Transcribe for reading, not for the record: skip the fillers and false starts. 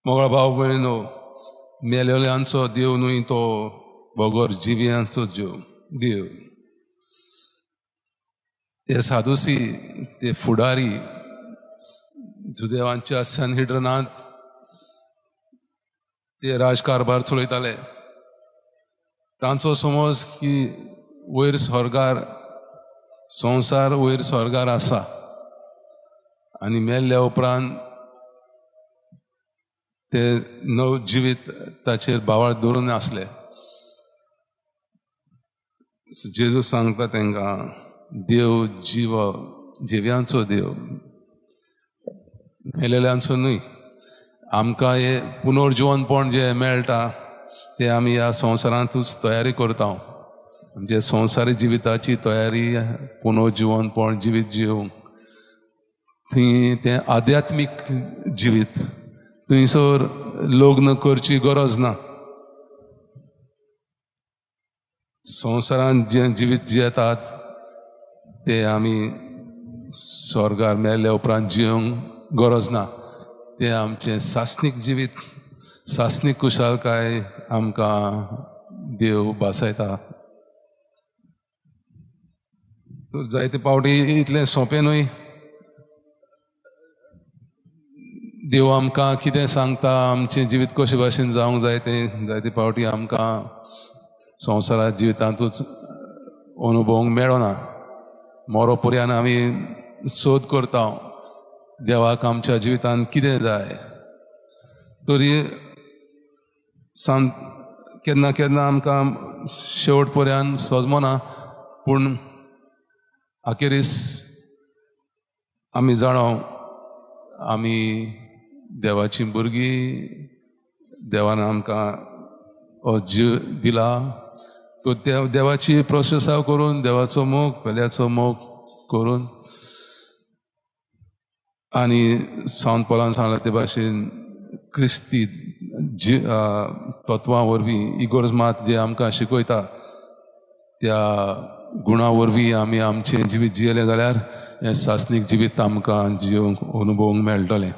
मोगळ भाव भयणीनो, मेलेल्यांचो देव न्हय तो, बगर जिव्यांचो जीव देव. हे सादुसी ते फुडारी जुदेवांच्या सनहिड्रनांत ते राजकारभार चलयताले. तांचो समज की वयर स्वर्गार संवसार वयर स्वर्गार आसा आनी मेल्ल्या उपरांत ते नव जिवीत ताचेर भावाळ दवरून आसले. जेजू सांगता तांकां, देव जीव जिव्यांचो देव, मेलेल्यांचो न्हय. आमकां हे पुनर्जिवनपण जें मेळटा तें आमी ह्या संवसारांतूच तयारी करता. आमचे संवसारी जिविताची तयारी पुनर्जिवनपण जिवीत जिवंक थंय तें आध्यात्मीक जिवीत थंयसर लग्न करची गरज ना. संवसारांत जें जिवीत जियेतात तें आमी स्वर्गार मेल्ल्या उपरांत जिवंक गरज ना. तें आमचें सासणीक जिवीत, सासणीक कुशालकाय आमकां देव भासायता. तर जायते पावटी इतलें सोंपें न्हय. देव आमकां कितें सांगता, आमचें जिवीत कशे भाशेन जावंक जाय तें जायते पावटी आमकां संवसारांत जिवितांतूच अनुभवूंक मेळना. मोरो पर्यान आमी सोद करता देवाक आमच्या जिवितांत कितें जाय. तरी सांग केन्ना केन्ना आमकां शेवट पर्यान सोजमना, पूण अखेरीस आमी जाणो आमी देवाची भुरगीं, देवान आमकां हो जीव दिला. तो देवाची प्रोसेसाव करून, देवाचो मोग, पेल्याचो मोग करून, आनी सावंत पोलान सांगला ते भाशेन क्रिस्ती जी तत्वां वरवीं इगोर्ज मात जे आमकां शिकयता त्या गुणा वरवीं आमी आमचें जिवीत जियेलें जाल्यार हें सासणीक जिवीत आमकां जिवंक अनुभवूंक मेळटलें.